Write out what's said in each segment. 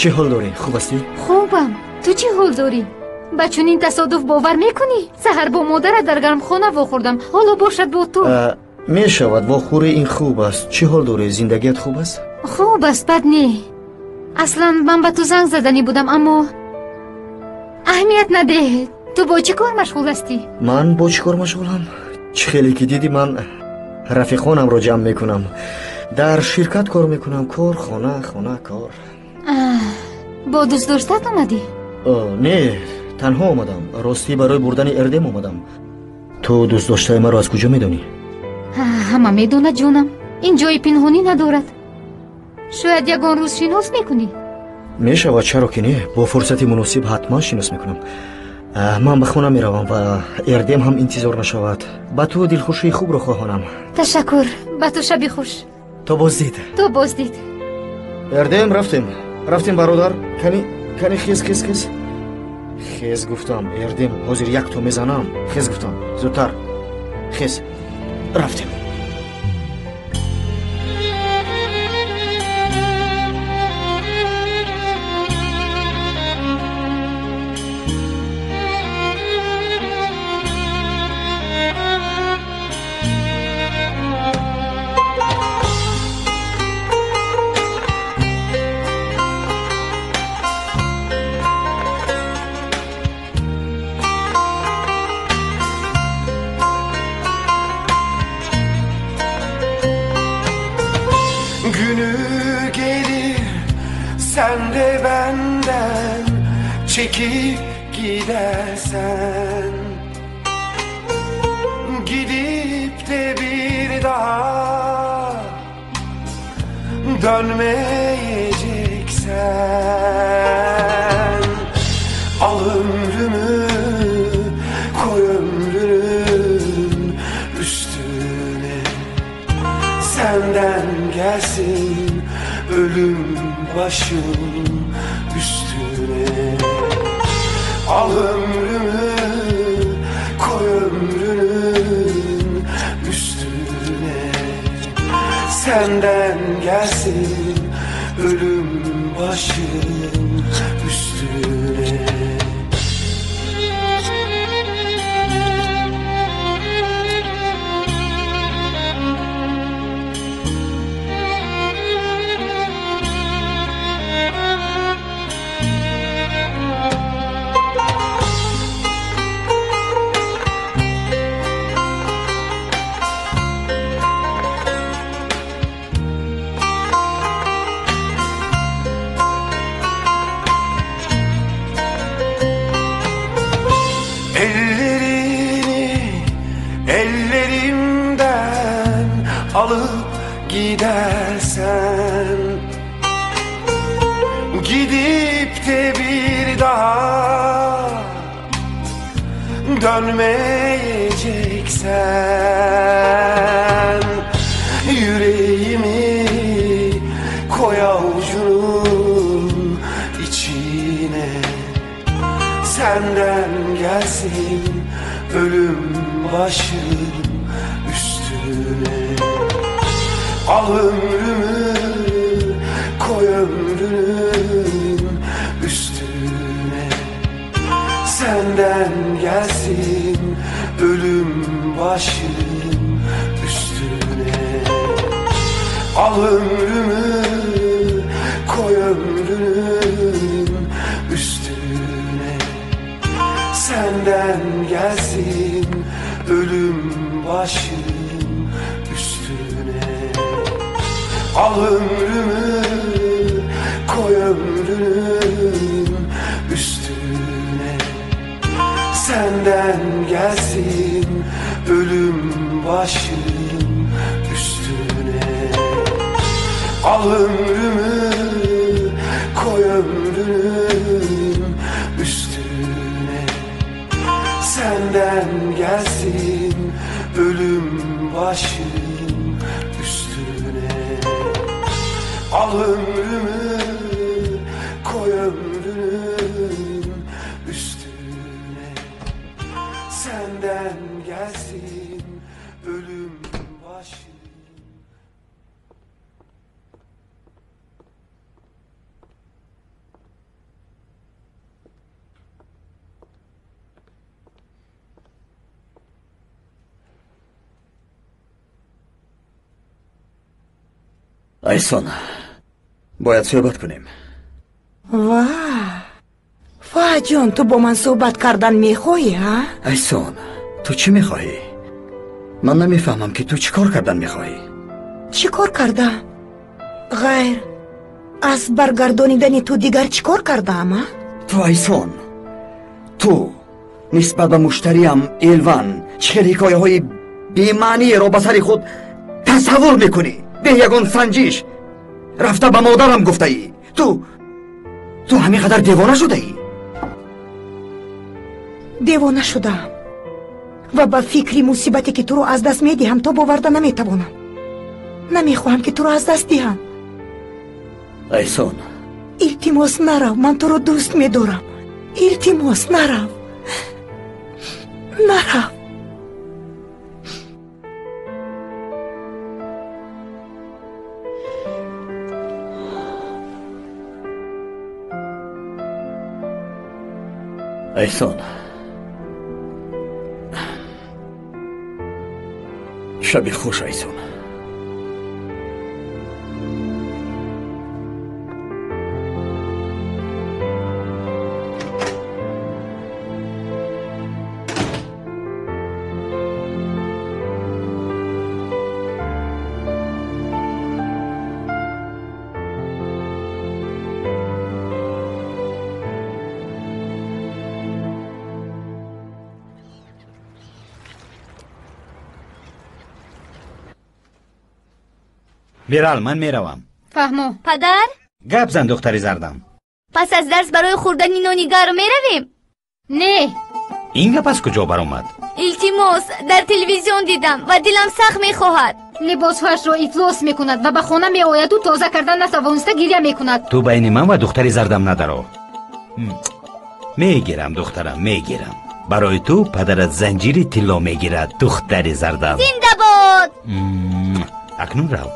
Чӣ ҳол дорӣ? Хуб ҳастӣ? Хубам. Ту чӣ ҳол дорӣ? Ба чунин тасодуф бовар мекунӣ? Саҳар бо модарат дар гармхона вохӯрдам, ҳоло бошад бо ту. Мешавад, вохӯрӣ ин хуб аст. Чӣ ҳол дорӣ? Зиндагият хуб аст? Хуб аст, бад не. Аслан ман ба ту занг заданӣ будам, аммо аҳамият надеҳ. Ту бо чӣ кор машғул ҳастӣ? Ман бо чӣ кор машғулам? Чӣ хеле ки дидӣ, ман рафиқонамро ҷамъ мекунам. Дар ширкат кор мекунам. Кор, хона, хона, кор. Бо дӯстдоштат омадӣ? Не, танҳо омадам. Ростӣ барои бурдани Эрдем омадам. Ту дӯстдоштаи маро аз куҷо медонӣ? Ҳама медонад, ҷонам. Ин ҷои пинҳонӣ надорад. Шояд ягон рӯз шинос мекунӣ? Мешавад, чаро ки не. Бо фурсати муносиб ҳатман шинос мекунам. Ман ба хона меравам ва Эрдем ҳам интизор нашавад. Ба ту дилхушии хубро хоҳонам. Ташаккур. Ба ту шаби хуш. То боздид. То боздид. Эрдем, рафтем. Рафтем, бародар. Кани, кани, хез, хез, хез. Хез гуфтам, Эрдем, ҳозир якто мезанам. Хез гуфтам, зудтар. Хез. Рафтем. Sen de benden çekip gidersen, gidip de bir daha dönmeyeceksen, al ömrümü koy ömrünün üstüne, senden gelsin ölüm başım üstüne. Al ömrümü koy ömrünün üstüne, senden gelsin ölüm başım üstüne. Ellerini ellerimden alıp gidersen, gidip de bir daha dönmeyeceksen, yüreğimi koy avucunun içine, senden gelsin ölüm başım üstüne. Al ömrümü koy ömrünün üstüne, senden gelsin ölüm başım üstüne. Al ömrümü koy ömrünün üstüne, senden gelsin ölüm başım üstüne. Al ömrümü koy ömrünün üstüne, senden gelsin ölüm başım üstüne. Al ömrümü koy ömrünün üstüne, senden gelsin ölüm başım üstüne. Al ömrümü koy ömrünün üstüne, senden gelsin ölüm başım. Айсон, бояд суҳбат кунем. Ва Фаҳдҷон, ту бо ман суҳбат кардан мехоҳӣ, ҳа? Айсон, ту чӣ мехоҳӣ? Ман намефаҳмам, ки ту чӣ кор кардан мехоҳӣ. Чӣ кор кардам? Ғайр аз баргардонидани ту дигар чӣ кор кардаам, а? Ту Айсон, ту нисбат ба муштариам Элван чӣ хел ҳикояҳои бемаъниеро ба сари худ тасаввур мекунӣ? Бе ягон санҷиш рафта ба модарам гуфтаӣ. Ту ҳамин қадар девона шудаӣ? Девона шудаам ва ба фикри мусибате, ки туро аз даст медиҳам, то боварда наметавонам. Намехоҳам, ки туро аз даст диҳам. Айсон, илтимос нарав, ман туро дӯст медорам. Илтимос нарав, нарав. Айсон, шаби хуш, Айсон. Мирал, ман меравам. Фаҳмо. Падар? Гап зан, духтари зардам. Пас аз дарс барои хӯрдани нони гарм меравем? Не. Ин гап аз куҷо баромад? Илтимос, дар телевизион дидам ва дилам сахт мехоҳад. Либосҳояшро ифлос мекунад ва ба хона меояду тоза кардан натавониста гиря мекунад. Ту байни ман ва духтари зардам надаро. Мегирам, духтарам, мегирам. Барои ту падарат занҷири тилло мегирад, духтари зардам. Зинда бод! Акнун рав.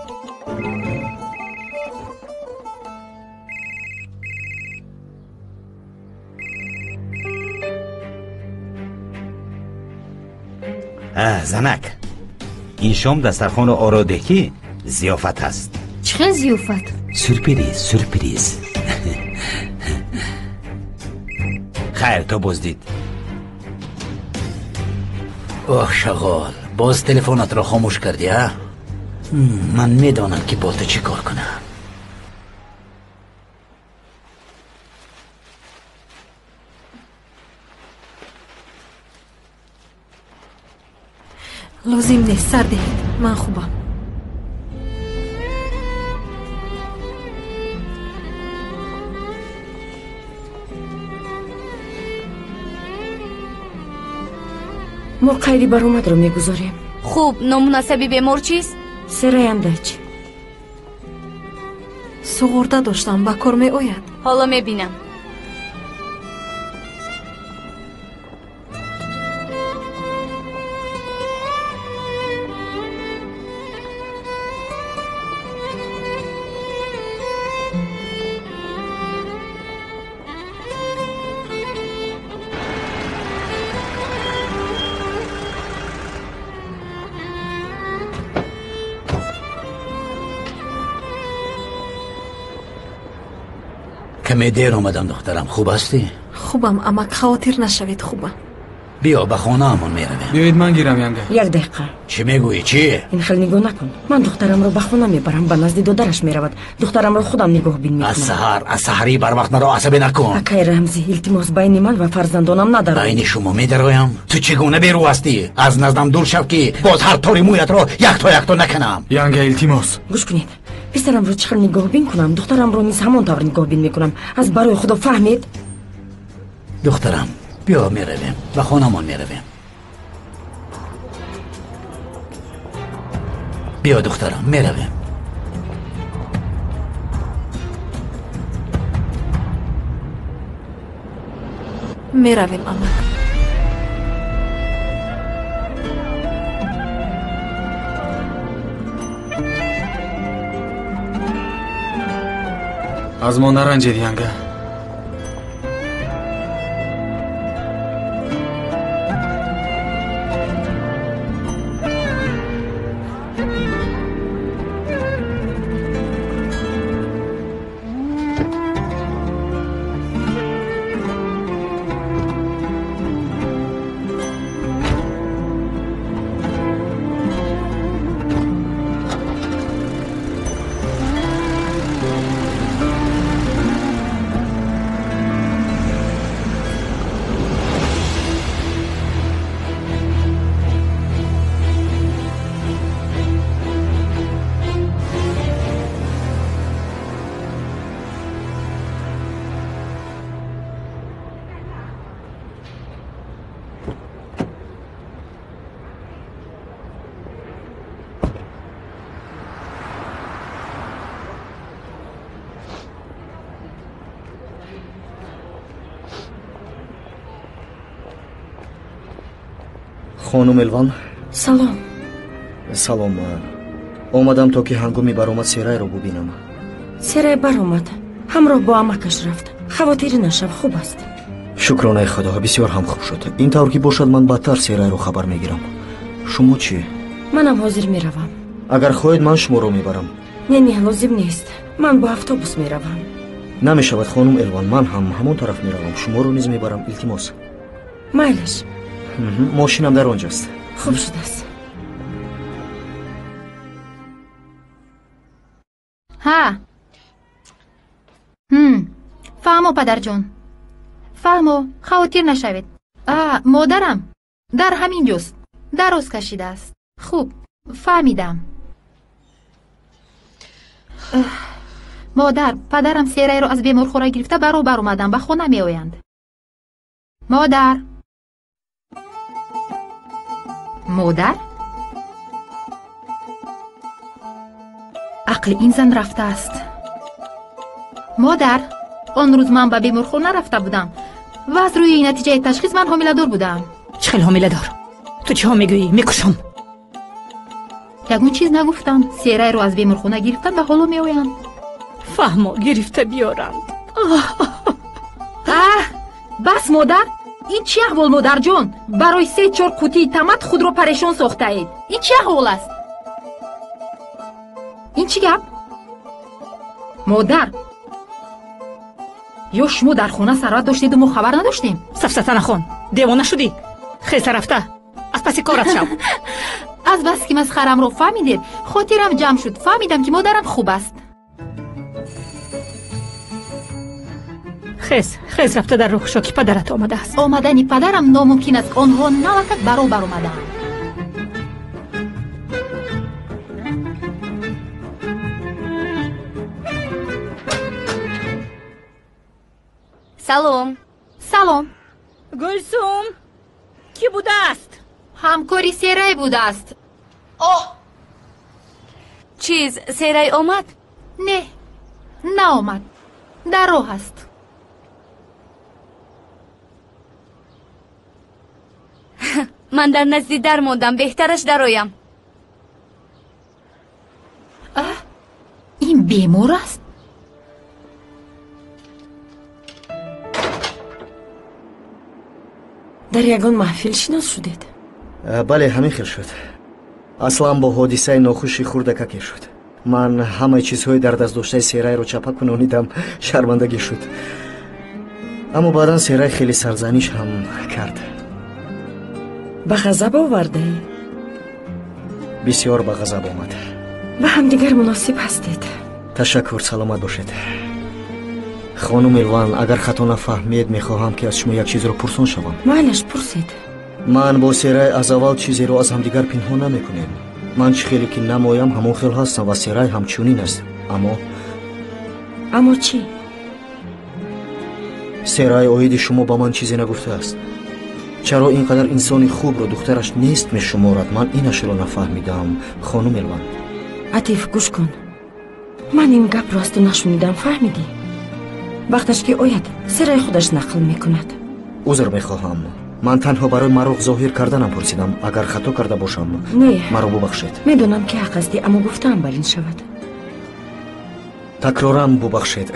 Занак, ин шом дастархонро оро деҳ, ки зиёфат ҳаст. Чӣ хел зиёфат? Сюрприз, сюрприз. Хайр, то боздид. Оҳ, шағол, боз телефонатро хомӯш кардӣ, а? Ман медонам, ки бо ту чӣ кор кунам. Лозим нест, сар диҳед, ман хубам. Мо қайди баромадро мегузорем. Хуб, номунасаби бемор чист? Сераяндач. Суғурта доштам, ба кор меояд. Ҳоло мебинам. Каме дер омадам, духтарам, хуб ҳастӣ? Хубам, амак, хавотир нашавед, хубам. Биё, ба хонаамон меравем. Биёед, ман гирам, янга. Як дақиқа. Чӣ мегӯӣ, чӣ? Ин хел нигоҳ накун. Ман духтарамро ба хона мебарам, ба назди додараш меравад. Духтарамро худам нигоҳбин мекунам. Аз саҳар, аз саҳарӣ барвақт маро асабӣ накун. Акай Рамзӣ, илтимос, байни ман ва фарзандонам надарояд. Байни шумо медароям? Ту чӣ гуна берӯ ҳастӣ? Аз наздам дур шав, ки боз ҳар тори мӯятро якто якто накунам. Янга, илтимос. Гӯш кунед, писарамро чӣ хел нигоҳбин кунам, духтарамро низ ҳамон тавр нигоҳбин мекунам. Аз барои худо, фаҳмед? Духтарам, биё, меравем, ба хонамон меравем. Биё, духтарам, меравем. Меравем, амак. Аз мо наранҷед, янга. Хонум Элван. Салом. Салом. Омадам то ки ҳангоми баромад Серайро бубинам. Серай баромад. Ҳамроҳ бо амакаш рафт. Хавотирӣ нашав, хуб аст. Шукронаи Худо, бисёр ҳам хуб шуд. Ин тавр ки бошад, ман баъдтар Серайро хабар мегирам. Шумо чӣ? Манам ҳозир меравам. Агар хоҳед, ман шуморо мебарам. Не, не, лозим нест. Ман бо автобус меравам. Намешавад, хонум Элван, ман ҳам ҳамон тараф меравам. Шуморо низ мебарам, илтимос. Майлаш. Мошинам дар он ҷост. Хуб шудааст. Ҳа. Фаҳмо, падарҷон. Фаҳмо, хавотир нашавед. Модарам дар ҳамин ҷост. Дароз кашидааст. Хуб, фаҳмидам. Модар, падарам Серайро аз беморхона гирифта баробар омадам, ба хона меоянд. Модар. Модар? Ақли ин зан рафтааст. Модар, он рӯз ман ба беморхона рафта будам ва аз рӯи натиҷаи ташхис ман ҳомиладор будам. Чӣ хел ҳомиладор? Ту чиҳо мегӯӣ? Мекушам. Ягон чиз нагуфтам. Серайро аз беморхона гирифтанд ва ҳоло меоянд. Фаҳмо, гирифта биёранд. Бас, модар, ин чӣ аҳвол, модарҷон? Барои 3-4 қутии тамат худро парешон сохтаед. Ин чӣ аҳвол аст? Ин чӣ гап? Модар, ё шумо дар хона сарват доштеду мо хабар надоштем? Сафсата нахон, девона шудӣ? Хеса рафта, аз паси корат шав. Аз бас ки масхарамро фаҳмидед, хотирам ҷамъ шуд. Фаҳмидам, ки модарам хуб аст. Хез, хез рафта дар рухшо, ки падарат омадааст. Омадани падарам номумкин аст. Онҳо навакак баробар омадаанд. Салом. Салом. Гулсум, кӣ будааст? Ҳамкори Серай будааст. Оҳ! Чиз, Серай омад? Не, наомад. Дар роҳ аст. Ман дар назди дар мондам, беҳтараш дароям. Ин бемор аст? Дар ягон маҳфил шинос шудед? Бале, ҳамин хел шуд. Аслан бо ҳодисаи нохуши хурдакаке шуд. Ман ҳамаи чизҳои дар даст доштаи Серайро чапа кунонидам, шармандагӣ шуд. Аммо баъдан Серай хеле сарзаниш ҳам кард. Ба ғазаб овардаӣ? Бисёр ба ғазаб омад. Ба ҳамдигар муносиб ҳастед. Ташаккур, саломат бошед. Хонум Элван, агар хато нафаҳмед, мехоҳам ки аз шумо як чизро пурсон шавам. Майлаш, пурсед. Ман бо Серай аз аввал чизеро аз ҳамдигар пинҳон намекунем. Ман чӣ хеле ки намоям, ҳамон хел ҳастам ва Серай ҳамчунин аст. Аммо чӣ? Серай оиди шумо ба ман чизе нагуфтааст. Чаро ин қадар инсони хубро духтараш нест мешуморад? Ман инашро нафаҳмидам, хонум Элван. Атиф, гӯш кун. Ман ин гапро аз ту нашунидам, фаҳмидӣ? Вақташ ки ояд, Серай худаш нақл мекунад. Узр мехоҳам. Ман танҳо барои мароқ зоҳир карданам пурсидам. Агар хато карда бошам, не, маро бубахшед. Медонам, ки ҳақ ҳастӣ, аммо гуфтаам бар ин шавад. Такроран бубахшед.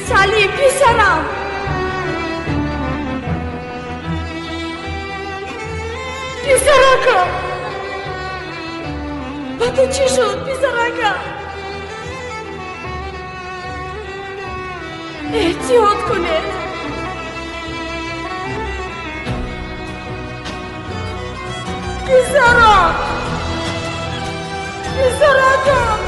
Салим, писарам! Писаракам! Ба ту чӣ шуд, писаракам? Эҳтиёт кунед. Писарам! Писаракам!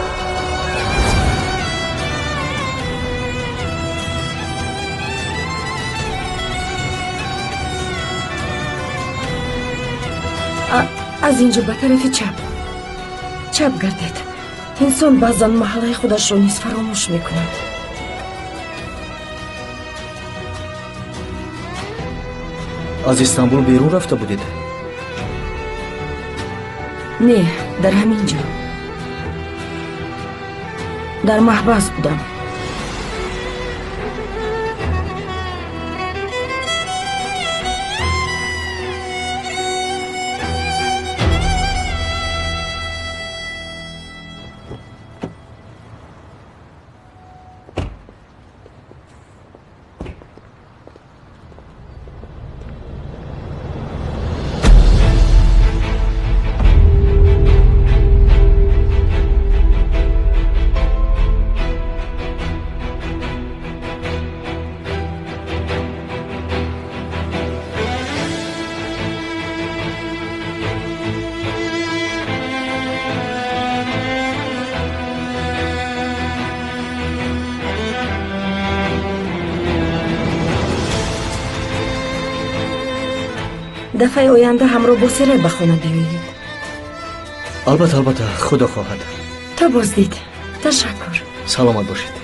Аз инҷо ба тарафи чап. Чап гардед. Инсон баъзан маҳаллаи худашро низ фаромӯш мекунад. Аз Истанбул берун рафта будед? Не, дар ҳамин ҷо. Дар маҳбас будам. Дафъаи оянда ҳамроҳ бо Серай ба хона биёед. Албатта, албатта, худо хоҳад. То боздид. Ташаккур. Саломат бошед.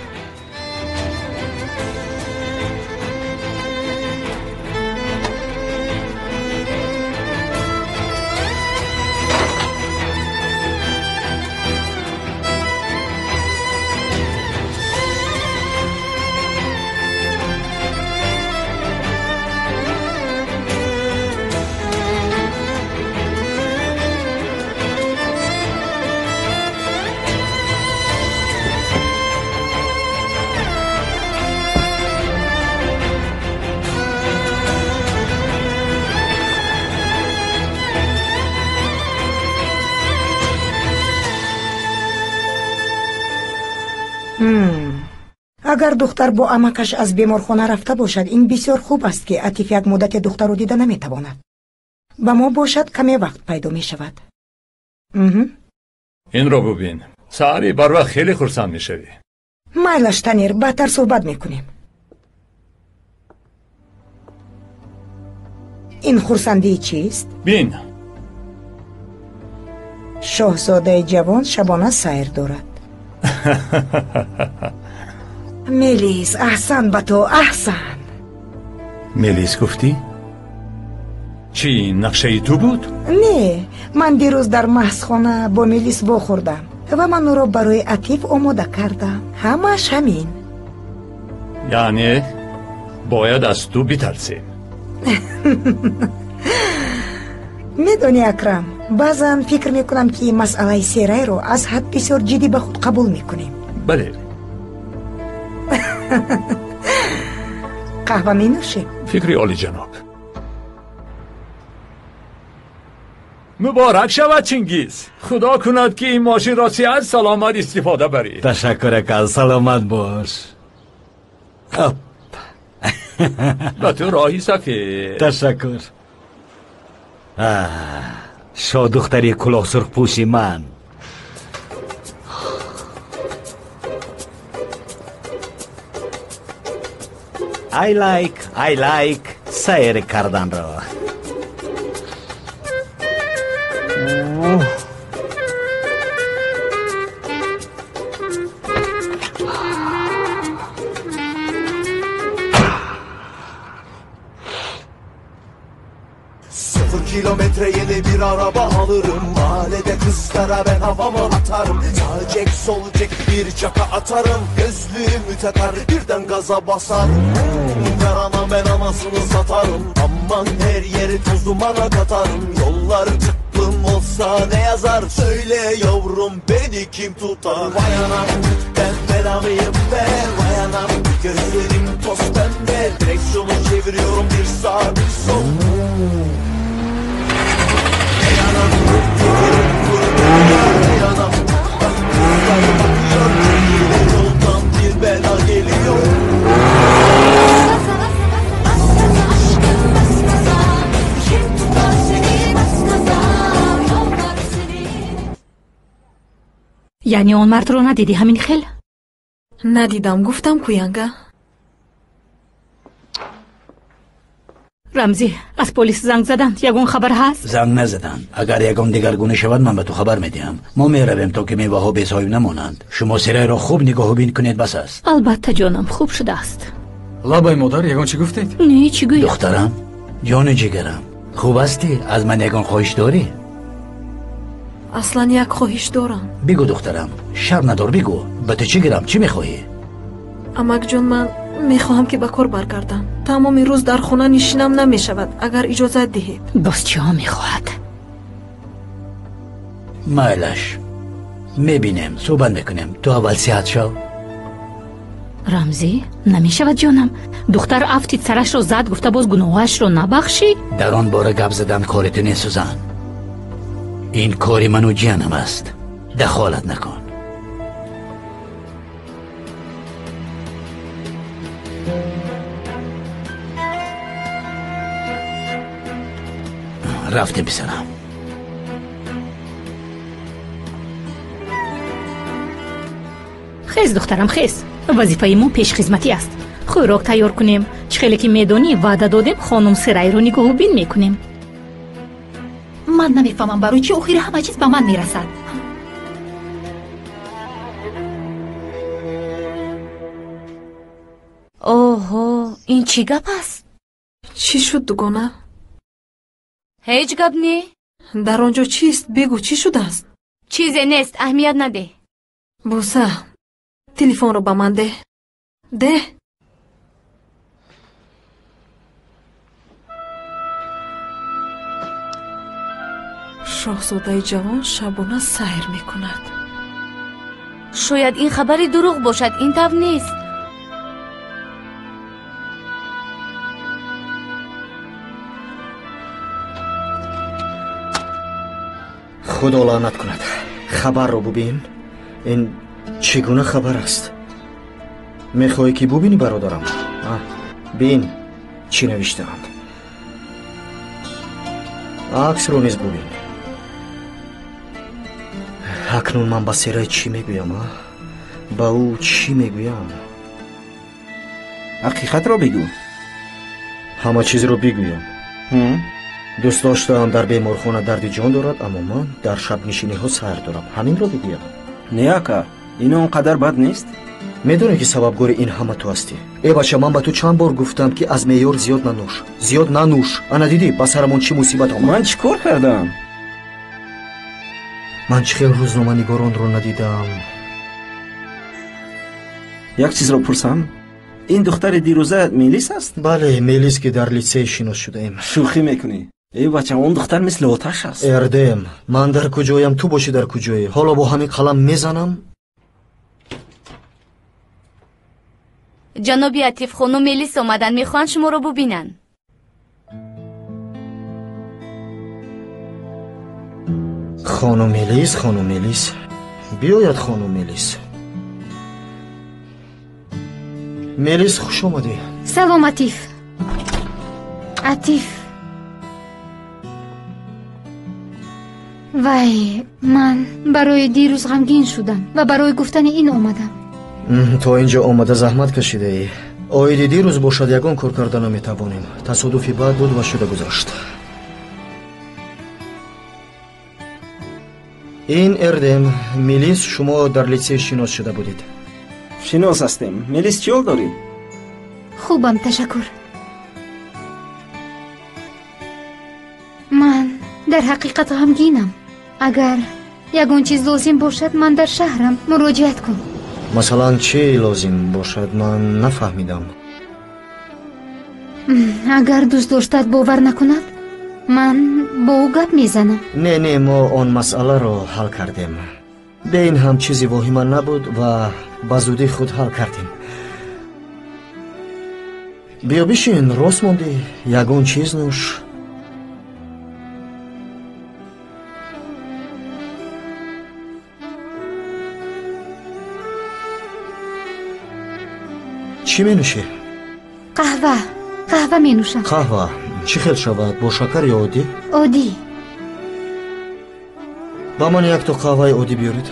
Агар духтар бо амакаш аз беморхона рафта бошад, ин бисёр хуб аст, ки Атиф як муддате духтарро дида наметавонад. Ба мо бошад каме вақт пайдо мешавад. Инро бубин. Саҳари барвақт хеле хурсанд мешавӣ. Майлаш, Танир, баъдтар суҳбат мекунем. Ин хурсандии чист? Бин. Шоҳзодаи ҷавон шабона сайр дорад. Мелис, аҳсан ба ту, аҳсан. Мелис гуфтӣ? Чӣ, нақшаи ту буд? Не, ман дирӯз дар маҳзхона бо Мелис вохӯрдам ва ман ӯро барои Атиф омода кардам. Ҳамааш ҳамин. Яъне бояд аз ту битарсем. Медонӣ, Акрам, баъзан фикр мекунам, ки масъалаи Серайро аз ҳад бисёр ҷиддӣ ба худ қабул мекунем. Бале. Қаҳва менӯшем? Фикри олиҷаноб. Муборак шавад, Чингиз. Худо кунад, ки ин мошинро сиҳат саломат истифода барӣ. Ташаккур, ака, саломат бош. Ба ту роҳи сафед. Ташаккур. Шоҳдухтари кулоҳсурхпӯши ман. I like, I like сайр карданро. Sıfır kilometre yeni bir araba alırım. Mahallede kızlara ben havamı atarım. Sağ çek sol çek bir çaka atarım. Gözlüğümü takar birden gaza basarım. Karana ben anasını satarım. Aman her yeri toz dumana katarım. Yollar tıklım olsa ne yazar? Söyle yavrum beni kim tutar? Vay anam ben belalıyım be. Vay anam gözlerim toz pembe. Direksiyonu çeviriyorum bir sağ bir sol. Ey anam tekerim kurtulur. Ey anam bak kızlar bakıyor. Yoldan bir bela geliyor. Яъне он мардро надидӣ ҳамин хел? Надидам, гуфтам ку янга. Рамзӣ, аз полис занг заданд, ягон хабар ҳаст? Занг назаданд. Агар ягон дигаргуна шавад, ман ба ту хабар медиҳам. Мо меравем, то ки меваҳо бесоҳиб намонанд. Шумо Сирайро хуб нигоҳубин кунед, бас аст. Албатта ҷонам, хуб шудааст. Лабай модар, ягон чӣ гуфтед? Не, чӣ гӯям? Духтарам, ҷону ҷигарам, хуб ҳастӣ? Аз ман ягон хоҳиш дорӣ? Аслан як хоҳиш дорам. Бигӯ духтарам, шарм надор, бигӯ. Ба ту чӣ гирам, чӣ мехоҳӣ? Амакҷон, ман мехоҳам ки ба кор баргардам. Тамоми рӯз дар хона нишинам намешавад, агар иҷозат диҳед. Боз чиҳо мехоҳад? Майлаш, мебинем, суҳбат мекунем. Ту аввал сиҳат шав. Рамзӣ, намешавад ҷонам. Духтар афтид, сарашро зад, гуфта боз гуноҳашро набахшӣ? Дар он бора гап задан кори ту нест, Сузан. Ин кори ману ҷиянам аст, дахолат накун. Рафтем, писарам. Хез духтарам, хез. Вазифаи мо пешхизматӣ аст. Хӯрок тайёр кунем. Чӣ хеле ки медонӣ, ваъда додем, хонум Сирайро нигоҳубин мекунем. Ман намефаҳмам барои чӣ охири ҳама чиз ба ман мерасад. Оҳо, ин чӣ гап аст? Чӣ шуд, дугона? Ҳеҷ гап не. Дар он ҷо чист? Бигӯ, чӣ шудааст? Чизе нест, аҳамият надеҳ. Буса, телефонро ба ман деҳ. Деҳ. Шоҳзодаи ҷавон шабона сайр мекунад. Шояд ин хабари дурӯғ бошад, ин тавр нест. Худо лаънат кунад. Хабарро бубин. Ин чӣ гуна хабар аст? Мехоҳӣ ки бубинӣ, бародарам? Бин, чӣ навиштаанд. Аксро низ бубин. Акнун ман ба Сирай чӣ мегӯям? Ба ӯ чӣ мегӯям? Ҳақиқатро бигӯ. Ҳама чизро бигӯям. Дӯст доштаам дар беморхона дарди ҷон дорад, аммо ман дар шабнишиниҳо сайр дорам. Ҳаминро бигӯям. Не, ака, ин он қадар бад нест. Медонӣ ки сабабгори ин ҳама ту ҳастӣ. Э бача, ман ба ту чанд бор гуфтам ки аз меъёр зиёд нанӯш, зиёд нанӯш. Ана дидӣ, ба сарамон чӣ мусибат омад. Ман чӣ кор кардам? Ман чӣ хел рӯзноманигоронро надидам. Як чизро пурсам? Ин духтари дирӯза Мелис аст? Бале, Мелис, ки дар литсей шинос шудаем. Шӯхӣ мекунӣ? Эй бача, он духтар мисли оташ аст. Эрдем, ман дар куҷоям, ту бошӣ дар куҷоӣ. Ҳоло бо ҳамин қалам мезанам. Ҷаноби Атиф, хонум Мелис омаданд, мехоҳанд шуморо бубинанд. Хонум Мелис, хонум Мелис, биёяд хонум Мелис. Мелис, хуш омадӣ. Салом, Атиф. Атиф, вай, ман барои дирӯз ғамгин шудам ва барои гуфтани ин омадам. То ин ҷо омада заҳмат кашидаӣ. Оиди дирӯз бошад, ягон кор карда наметавонем. Тасодуфи бад буд ва шуда гузашт. Ин Эрдем, Мелис, шумо дар литсей шинос шуда будед. Шинос ҳастем. Мелис, чӣ ҳол дорӣ? Хубам, ташаккур. Ман дар ҳақиқат ғамгинам. Агар ягон чиз лозим бошад, ман дар шаҳрам, муроҷиат кун. Масалан, чӣ лозим бошад, ман нафаҳмидам. Агар дӯст доштат бовар накунад, ман бо ӯ гап мезанам. Не, не, мо он масъаларо ҳал кардем. Бе ин ҳам чизи воҳима набуд ва ба зудӣ худ ҳал кардем. Биё бишин, рост мондӣ, ягон чиз нӯш. Чӣ менӯшӣ? Қаҳва, қаҳва менӯшам. Қаҳва чӣ хел шавад, бо шакар ё оддӣ? Оддӣ. Ба ман якто қаҳваи оддӣ биёред.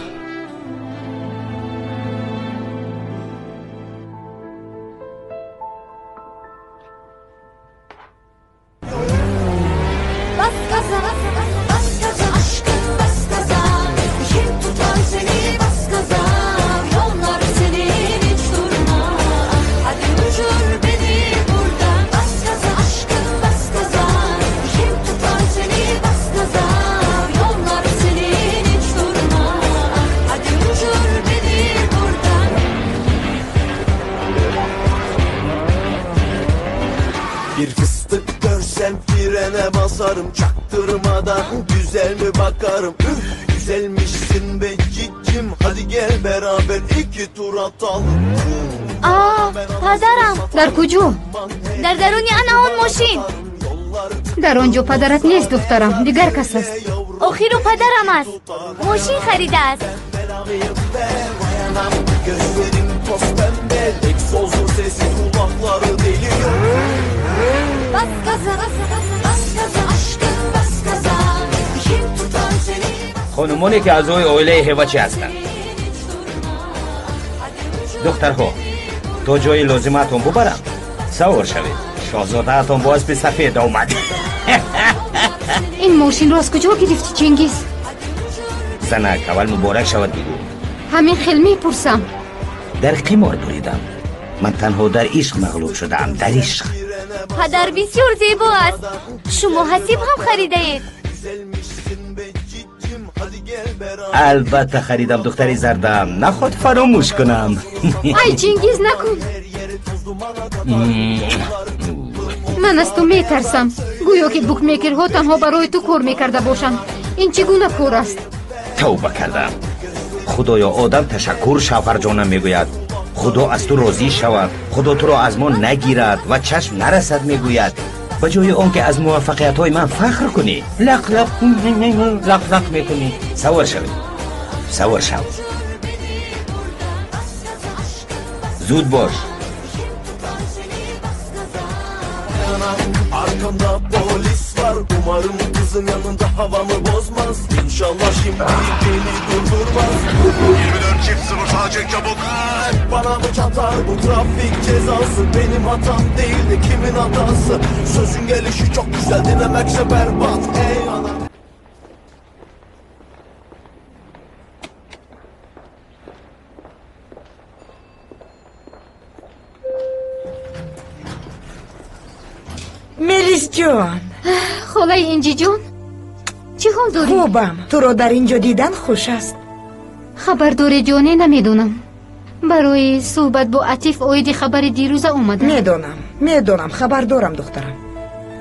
basarım. Çaktırmadan güzel mi bakarım. Üf, güzelmişsin be cicim. Hadi gel beraber iki tur atalım. Падарам дар куҷо? Дар даруни ана он мошин. Дар он ҷо падарат нест, духтарам, дигар кас аст. Охиру падарам аст, мошин харидааст. Gözlerim toz pembe, egzozun sesi kulakları deliyor. Bas gaza, bas gaza, aşkım bas gaza. Kim tutar seni? Хонумоне ки аъзои оилаи ҳевачӣ ҳастанд, духтарҳо, то ҷои лозимаатон бубарам, савор шавед. Шоҳзодаатон бо аспи сафед омад. Ин мошинро аз куҷо гирифтӣ, Чингиз? Занак, аввал муборак шавад бигӯ. Ҳамин хел мепурсам. Дар қимор буридам. Ман танҳо дар ишқ мағлуб шудаам, дар ишқ. Падар бисёр зебо аст. Шумо ҳасиб ҳам харидаед? Албатта харидам, духтари зардам. Наход фаромӯш кунам. Ай, Чингиз, накун. Ман аз ту метарсам. Гӯё ки букмекерҳо танҳо барои ту кор мекарда бошанд. Ин чӣ гуна кор аст? Тавба кардам. Худоё, одам ташаккур шавҳарҷонам мегӯяд. Худо аз ту розӣ шавад, Худо туро аз мо нагирад ва чашм нарасад мегӯяд. Ба ҷои он ки аз муваффақиятҳои ман фахр кунӣ, лақ лақ лақ лақ мекунӣ. Савор шавед, савор шав, зуд бош. Arkamda polis var, umarım kızım yanında havamı bozmaz. İnşallah şimdi beni durdurmaz. 24.00 sağ çek çabuk. Bana mı çatar bu trafik cezası? Benim hatam değil de kimin hatası? Sözün gelişi çok güzel, dinlemekse berbat. Ey ana. Мелисҷон. Холаи Инҷиҷон, чӣ ҳол дорӣ? Хубам. Туро дар ин ҷо дидан хуш аст. Хабар дорӣ ҷоне? Намедонам. Барои суҳбат бо Атиф оиди хабари дирӯза омадам. Медонам, медонам, хабар дорам, духтарам.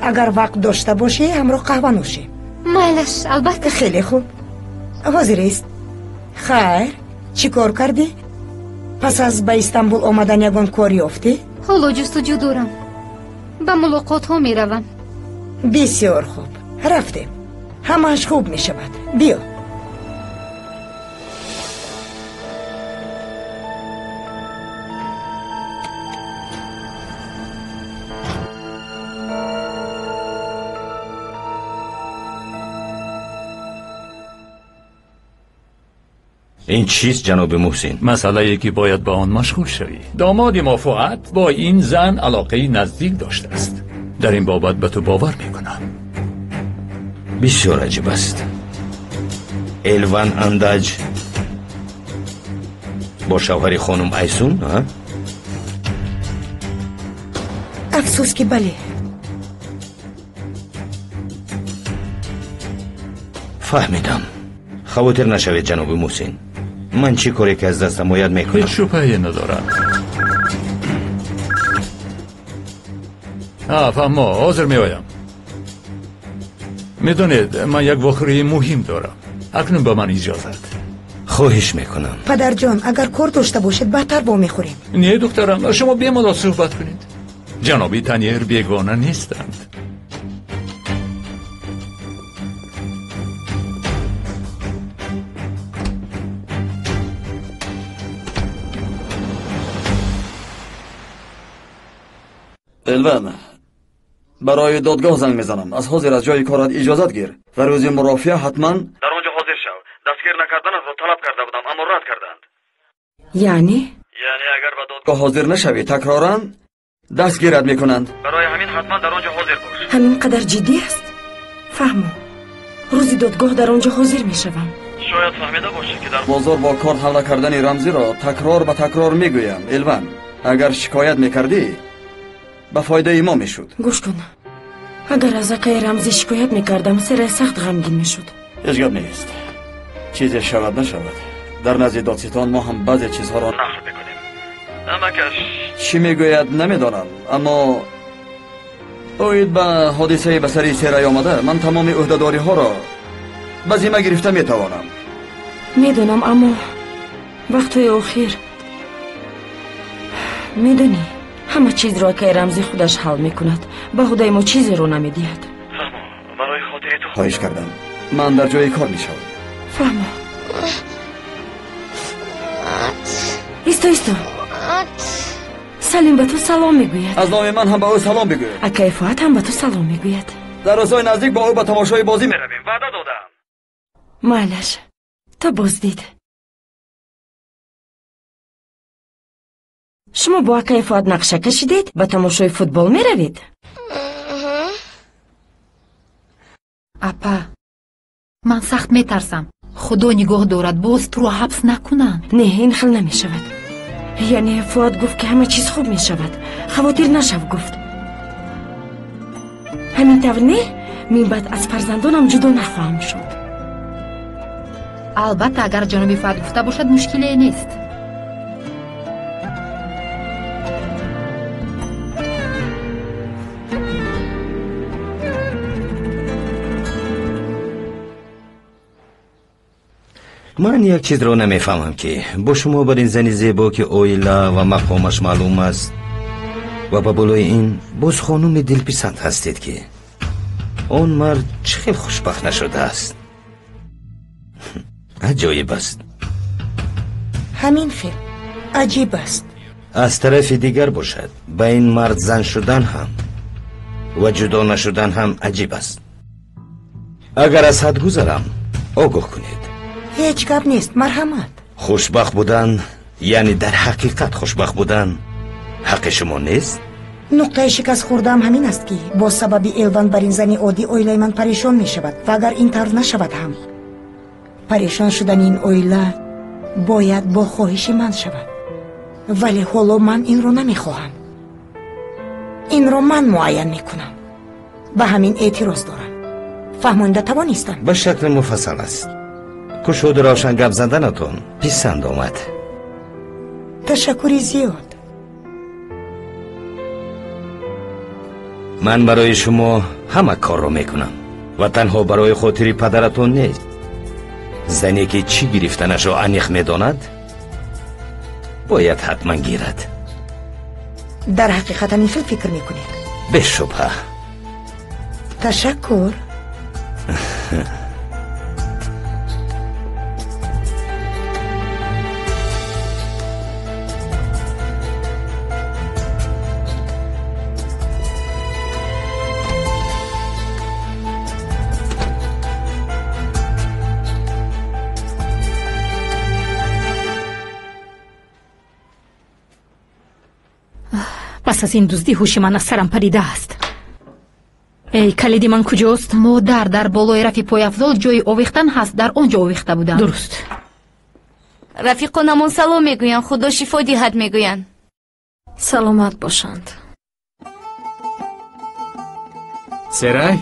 Агар вақт дошта бошӣ, ҳамроҳ қаҳва нӯшем. Майлаш, албатта. Хеле хуб. Ҳозир ист. Хайр, чӣ кор кардӣ? Пас аз ба Истанбул омадан ягон кор ёфтӣ? Ҳоло ҷустуҷӯ дорам. Ба мулоқотҳо меравам. Бисёр хуб. Рафтем. Ҳамааш хуб мешавад. Биё. Ин чист, ҷаноби Муҳсин? Масъалае ки бояд ба он машғул шавӣ. Домоди мо Фуат бо ин зан алоқаи наздик доштааст. Дар ин бобат ба ту бовар мекунам. Бисёр аҷиб аст. Элван Андаҷ бо шавҳари хонум Айсун, а? Афсӯс ки бале. Фаҳмидам. Хавотир нашавед, ҷаноби Муҳсин. Ман чӣ коре ки аз дастам ояд мекунам. Ҳеҷ шубҳае надорам. Фаҳмо, ҳозир меоям. Медонед, ман як вохӯрии муҳим дорам. Акнун ба ман иҷозат. Хоҳиш мекунам. Падарҷон, агар кор дошта бошед, баъдтар вомехӯрем. Не, духтарам, шумо бемалол суҳбат кунед. Ҷаноби Таньер бегона нестанд. Элван, барои додгоҳ занг мезанам. Аз ҳозир аз ҷои корат иҷозат гир ва рӯзи мурофиа ҳатман дар он ҷо ҳозир шав. Дастгир накарданатро талаб карда будам, аммо рад карданд. Яъне? Яъне агар ба додгоҳ ҳозир нашавӣ, такроран дастгират мекунанд. Барои ҳамин ҳатман дар он ҷо ҳозир бош. Ҳамин қадар ҷиддӣ аст? Фаҳмо, рӯзи додгоҳ дар он ҷо ҳозир мешавам. Шояд фаҳмида бошӣ ки дар бозор бо корт ҳамла кардани рамзиро такрор ба такрор мегӯям. Элван, агар шикоят мекардӣ, ба фоидаи мо мешуд. Гӯш кун, агар аз акаи Рамзӣ шикоят мекардам, Серай сахт ғамгин мешуд. Ҳеҷ гап нест. Чизе шавад нашавад, дар назди додситон мо ҳам баъзе чизҳоро нақл мекунем. Амакаш чӣ мегӯяд намедонам, аммо Оид ба ҳодисаи ба сари Серай омада, ман тамоми ӯҳдадориҳоро ба зимма гирифта метавонам. Медонам, аммо вақтҳои охир медонӣ, ҳама чизро акаи Рамзӣ худаш ҳал мекунад. Ба ҳудаи мо чизеро намедиҳад. Фаҳмо, барои хотири ту хоҳиш кардам. Ман дар ҷои кор мешавам. Фаҳмо. Исто, исто. Салим ба ту салом мегӯяд. Аз номи ман ҳам ба ӯ салом бигӯ. Акаи Фуат ҳам ба ту салом мегӯяд. Дар рӯзҳои наздик бо ӯ ба тамошои бозӣ меравем. Ваъда додам. Майлаш, то боздид. Шумо бо акаи Фуат нақша кашидед, ба тамошои футбол меравед? Апа, ман сахт метарсам. Худо нигоҳ дорад, боз туро ҳабс накунанд. Не, ин хел намешавад. Яъне Фуат гуфт, ки ҳама чиз хуб мешавад. Хавотир нашав, гуфт. Ҳамин тавр не, минбаъд аз фарзандонам ҷудо нахоҳам шуд. Албатта, агар ҷаноби Фуат гуфта бошад, мушкиле нест. Ман як чизро намефаҳмам, ки бо шумо бар ин зани зебо, ки оила ва мақомаш маълум аст ва ба болои ин боз хонуми дилписанд ҳастед, ки он мард чӣ хел хушбахт нашудааст. Аҷоиб аст. Ҳамин хел аҷиб аст. Аз тарафи дигар бошад, ба ин мард зан шудан ҳам ва ҷудо нашудан ҳам аҷиб аст. Агар аз ҳад гузарам, огоҳ кунед. Ҳеҷ гап нест, марҳамат. Хушбахт будан, яъне дар ҳақиқат хушбахт будан, ҳаққи шумо нест? Нуқтаи шикаст хӯрдаам ҳамин аст, ки бо сабаби Элван бар ин зани оддӣ оилаи ман парешон мешавад ва агар ин тавр нашавад ҳам, парешон шудани ин оила бояд бо хоҳиши ман шавад. Вале ҳоло ман инро намехоҳам. Инро ман муайян мекунам. Ба ҳамин эътироз дорам. Фаҳмонда тавонистам? Ба шакли муфассал аст. Кушоду равшан гап заданатон писанд омад. Ташаккури зиёд. Ман барои шумо ҳама корро мекунам ва танҳо барои хотири падаратон нест. Зане ки чӣ гирифтанашро аниқ медонад, бояд ҳатман гирад. Дар ҳақиқат ҳамин хел фикр мекунед? Бешубҳа. Ташаккур. Пас аз ин дуздӣ ҳуши ман аз сарам парида аст. Эй, калиди ман куҷост? Модар, дар болои рафи пойафзол ҷои овехтан ҳаст, дар он ҷо овехта будам. Дуруст. Рафиқонамон салом мегӯянд, худо шифо диҳад мегӯянд. Саломат бошанд. Серай,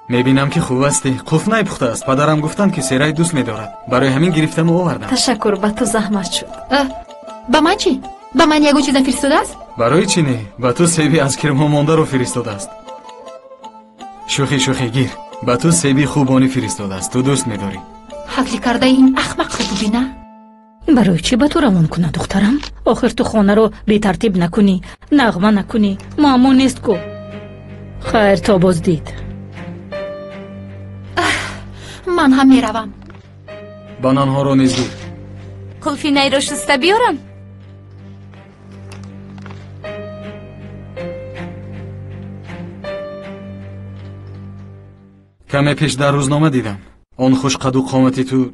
мебинам, ки хуб ҳастӣ. Қулф найпухтааст. Падарам гуфтанд, ки Серай дӯст медорад. Барои ҳамин гирифтаму овардам. Ташаккур, ба ту заҳмат шуд. Ба ман чӣ? Ба ман ягон чиза фиристодааст? Барои чӣ не? Ба ту себи аз кирмҳо мондаро фиристодааст. Шӯхӣ, шӯхӣ, гир. Ба ту себи хубонӣ фиристодааст. Ту дӯст медорӣ. Ҳакли кардаи ин ахмақро бибина. Барои чӣ ба ту равон кунад, духтарам? Охир ту хонаро бетартиб накунӣ, нағма накунӣ, муаммо нест ку. Хайр, то боздид. Ман ҳам меравам. Бананҳоро низ гир. Қулфи найро шуста биёрам? Каме пеш дар рӯзнома дидам. Он хушқаду қомати ту.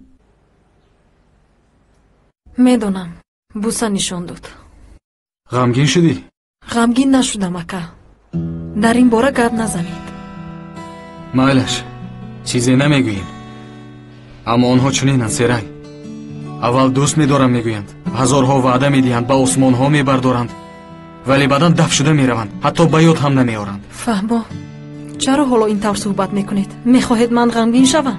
Медонам, буса нишон дод. Ғамгин шудӣ? Ғамгин нашудам, ака. Дар ин бора гап назанед. Майлаш, чизе намегӯем. Аммо онҳо чунинанд, Серай. Аввал дӯст медорам мегӯянд, ҳазорҳо ваъда медиҳанд, ба осмонҳо мебардоранд, вале баъдан даф шуда мераванд, ҳатто ба ёд ҳам намеоранд. Фаҳмо, чаро ҳоло ин тавр суҳбат мекунед? Мехоҳед ман ғамгин шавам?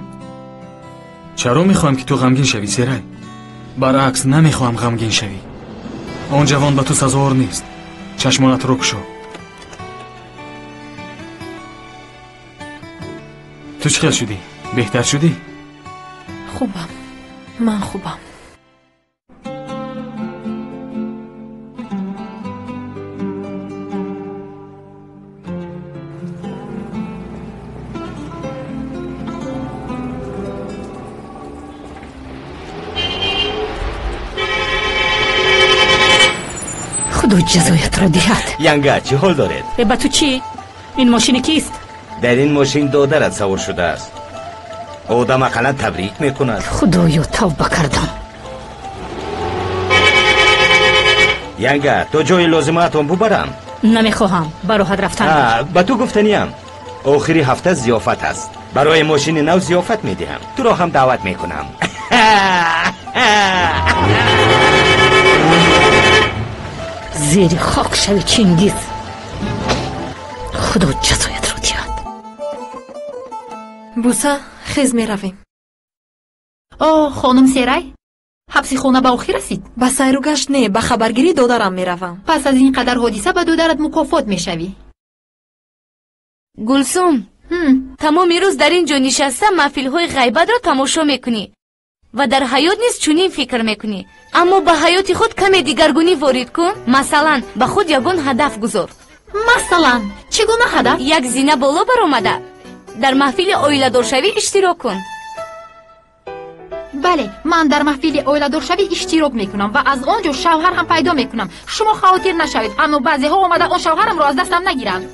Чаро мехоҳам, ки ту ғамгин шавӣ, Серай? Баръакс, намехоҳам ғамгин шавӣ. Он ҷавон ба ту сазовор нест. Чашмонатро кушо. Ту чӣ хел шудӣ? Беҳтар шудӣ? Хубам, ман хубам. Худо ҷазоятро диҳад. Янга, чӣ ҳол доред? Ба ту чӣ? Ин мошини кист? Дар ин мошин додарат савор шудааст. Одам ақаллан табрик мекунад. Худоё, тавба кардам. Янга, то ҷои лозимаатон бубарам? Намехоҳам, ба роҳат рафтан. Ба ту гуфтаниям, охири ҳафта зиёфат аст. Барои мошини нав зиёфат медиҳам. Туро ҳам даъват мекунам. Зери хок шави, Чингиз. Худо ҷазоятро диҳад. Буса, хез меравем. О, хонум Серай, ҳабси хона ба охир расид? Ба сайру гашт не, ба хабаргирии додарам меравам. Пас аз ин қадар ҳодиса ба додарат мукофот мешавӣ. Гулсум, тамоми рӯз дар ин ҷо нишаста маҳфилҳои ғайбатро тамошо мекунӣ ва дар ҳаёт низ чунин фикр мекунӣ. Аммо ба ҳаёти худ каме дигаргунӣ ворид кун. Масалан, ба худ ягон ҳадаф гузор. Масалан, чӣ гуна ҳадаф? Як зина боло баромада дар маҳфили оиладоршавӣ иштирок кун. Бале, ман дар маҳфили оиладоршавӣ иштирок мекунам ва аз он ҷо шавҳар ҳам пайдо мекунам. Шумо хавотир нашавед, аммо баъзеҳо омада он шавҳарамро аз дастам нагиранд.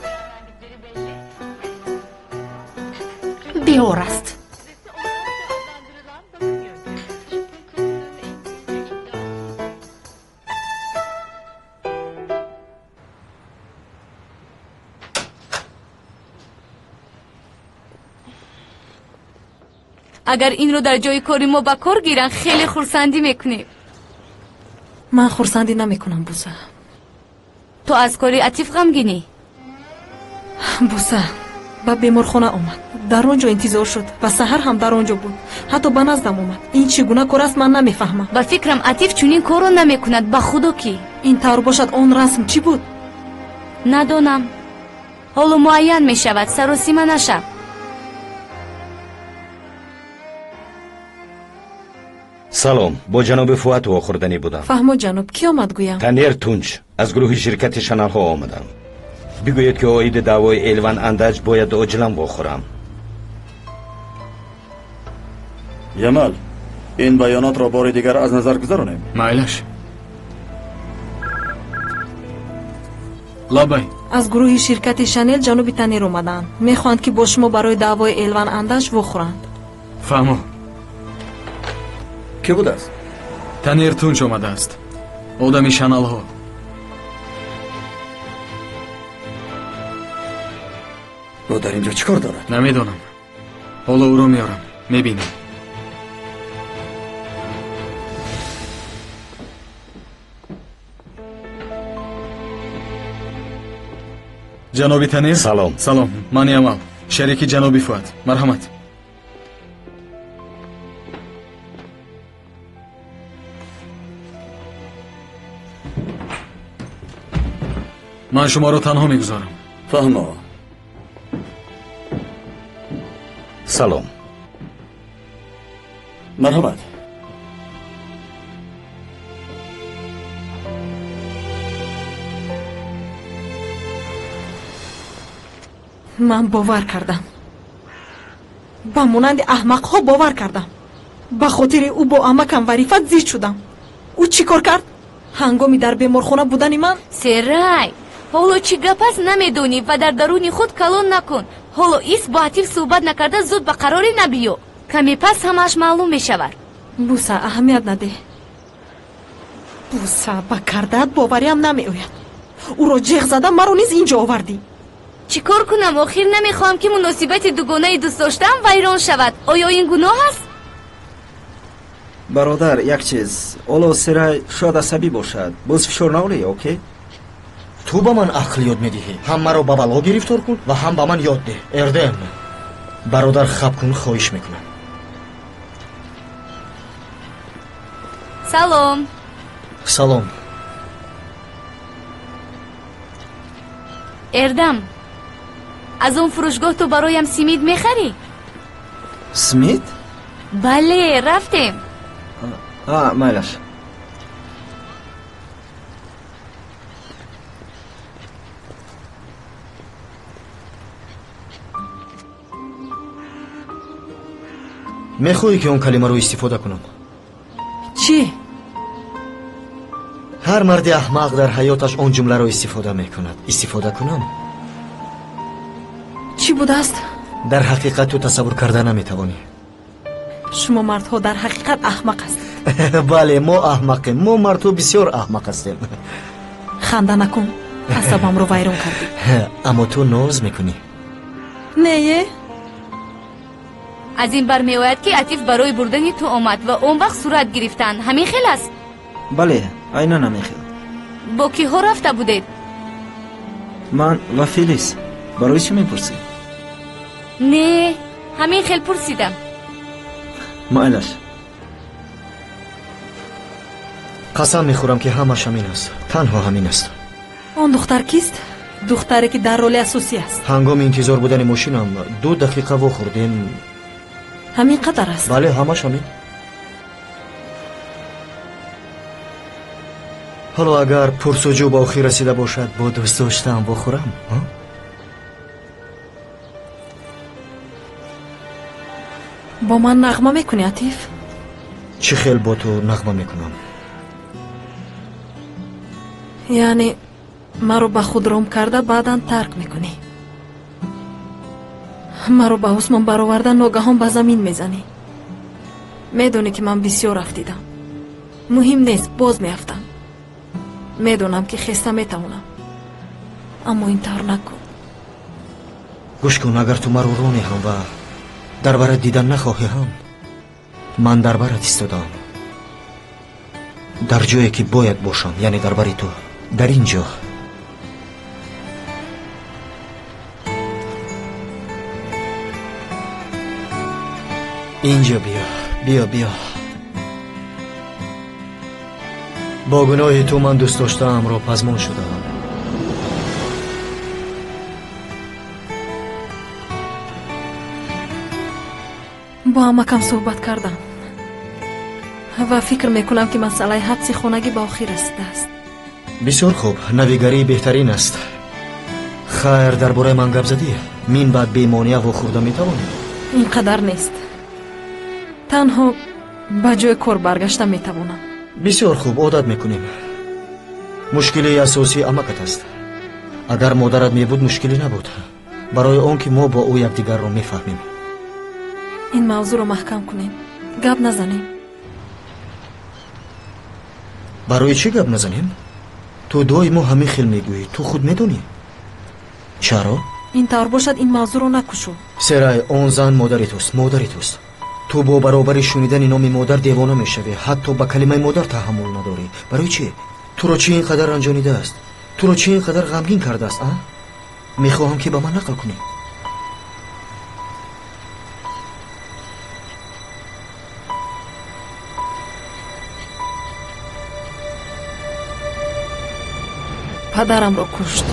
Беор аст. Агар инро дар ҷои кори мо ба кор гиранд, хеле хурсандӣ мекунем. Ман хурсандӣ намекунам, Буса. Ту аз кори Атиф ғамгинӣ? Буса ба беморхона омад, дар он ҷо интизор шуд ва саҳар ҳам дар он ҷо буд. Ҳатто ба наздам омад. Ин чӣ гуна кор аст, ман намефаҳмам. Ба фикрам, Атиф чунин корро намекунад, ба худо ки. Ин тавр бошад, он расм чӣ буд? Надонам. Ҳоло муайян мешавад, саросима нашав. Салом, бо ҷаноби Фуат вохӯрданӣ будам. Фаҳмо, ҷаноб, кӣ омад гӯям? Танер Тунч, аз гурӯҳи ширкати Шаналҳо омадам. Бигӯед, ки оиди даъвои Элван Андаҷ бояд оҷилан вохӯрам. Ямал, ин баёнотро бори дигар аз назар гузаронем. Майлаш. Лабай. Аз гурӯҳи ширкати Шанел ҷаноби Танер омаданд. Мехоҳанд, ки бо шумо барои даъвои Элван Андаҷ вохӯранд. Фаҳмо. Кӣ будааст? Танер Тунч омадааст, одами Шаналҳо. Ӯ дар ин ҷо чӣ кор дорад? Намедонам. Ҳоло ӯро меорам, мебинем. Ҷаноби Танер? Салом. Салом, ман Ямал, шарики ҷаноби Фуат. Марҳамат. Ман шуморо танҳо мегузорам. Фаҳмо. Салом. Марҳамат. Ман бовар кардам. Ба монанди аҳмақҳо бовар кардам. Ба хотири ӯ бо амакам ва Рифат зид шудам. Ӯ чӣ кор кард? Ҳангоми дар беморхона будани ман? Серай, ҳоло чӣ гап аст намедонӣ ва дар даруни худ калон накун. Ҳоло ис бо Атиф суҳбат накарда зуд ба қароре набиё. Каме пас ҳамааш маълум мешавад. Буса, аҳамият надеҳ. Буса, ба кардаат бовариам намеояд. Ӯро ҷеғ зада маро низ ин ҷо овардӣ. Чӣ кор кунам? Охир намехоҳам, ки муносибати дугонаи дӯстдоштаам вайрон шавад. Оё ин гуноҳ аст? Бародар, як чиз. Ҳоло Серай шояд асабӣ бошад. Боз фишор наорӣ, окей? Ту ба ман ақл ёд медиҳӣ. Ҳам маро ба бало гирифтор кун ва ҳам ба ман ёд деҳ. Эрдем, бародар, хаб кун, хоҳиш мекунам. Салом. Салом. Эрдам, аз он фурӯшгоҳ ту бароям симид мехарӣ? Смит? Бале, рафтем. Майлаш. Мехоҳӣ ки он калимаро истифода кунам? Чӣ? Ҳар марди аҳмақ дар ҳаёташ он ҷумларо истифода мекунад. Истифода кунам? Чӣ будааст? Дар ҳақиқат ту тасаввур карда наметавонӣ. Шумо мардҳо дар ҳақиқат аҳмақ ҳастед. Бале, мо аҳмақем. Мо мардҳо бисёр аҳмақ ҳастем. Ханда накун, асабамро вайрон кардӣ. Аммо ту ноз мекунӣ. Не? Аз ин бармеояд, ки Атиф барои бурдани ту омад ва он вақт сурат гирифтанд. Ҳамин хел аст? Бале, айнан ҳамин хел. Бо киҳо рафта будед? Ман ва Фелис. Барои чӣ мепурсӣ? Не, ҳамин хел пурсидам. Майлаш. Қасам мехӯрам, ки ҳамаш ҳамин аст. Танҳо ҳамин аст. Он духтар кист? Духтаре, ки дар роли асосӣ аст. Ҳангоми интизор будани мошинам 2 дақиқа вохӯрдем. Ҳамин қадар аст? Бале, ҳамаш ҳамин. Ҳоло агар пурсуҷӯ ба охир расида бошад, бо дӯст доштаам вохӯрам? Бо ман нағма мекунӣ, Атиф? Чӣ хел бо ту нағма мекунам? Яъне маро ба худ ром карда баъдан тарк мекунӣ. Маро ба осмон бароварда ногаҳон ба замин мезанӣ. Медонӣ, ки ман бисёр афтидам. Муҳим нест, боз меафтам. Медонам, ки хеста метавонам, аммо ин тавр накун. Гӯш кун, агар ту маро ронӣ ҳам ва дар барат дидан нахоҳӣ ҳам, ман дар барат истодаам. Дар ҷое, ки бояд бошам, яъне дар бари ту, дар ин ҷо. Инҷо биё, биё, биё. Бо гуноҳи ту ман дӯст доштаамро пазмон шудаам. Бо амакам суҳбат кардам ва фикр мекунам, ки масъалаи ҳабси хонагӣ ба охир расидааст. Бисёр хуб, навигарӣ беҳтарин аст. Хайр, дар бораи ман гап задӣ? Мин баъд бемонеа вохӯрда метавонем? Ин қадар нест. Танҳо ба ҷои кор баргашта метавонам. Бисёр хуб, одат мекунем. Мушкилии асосӣ амакат аст. Агар модарат мебуд, мушкилӣ набуд, барои он ки мо бо ӯ якдигарро мефаҳмем. Ин мавзӯъро маҳкам кунем, гап назанем. Барои чӣ гап назанем? Ту доимо ҳамин хел мегӯӣ, ту худ медонӣ. Чаро? Ин тавр бошад, ин мавзӯъро накушо. Серай, он зан модари туст, модари туст. Ту бо баробари шунидани номи модар девона мешавӣ, ҳатто ба калимаи модар таҳаммул надорӣ. Барои чӣ? Туро чӣ ин қадар ранҷонидааст? Туро чӣ ин қадар ғамгин кардааст, а? Мехоҳам, ки ба ман нақл кунӣ. Падарамро кушт.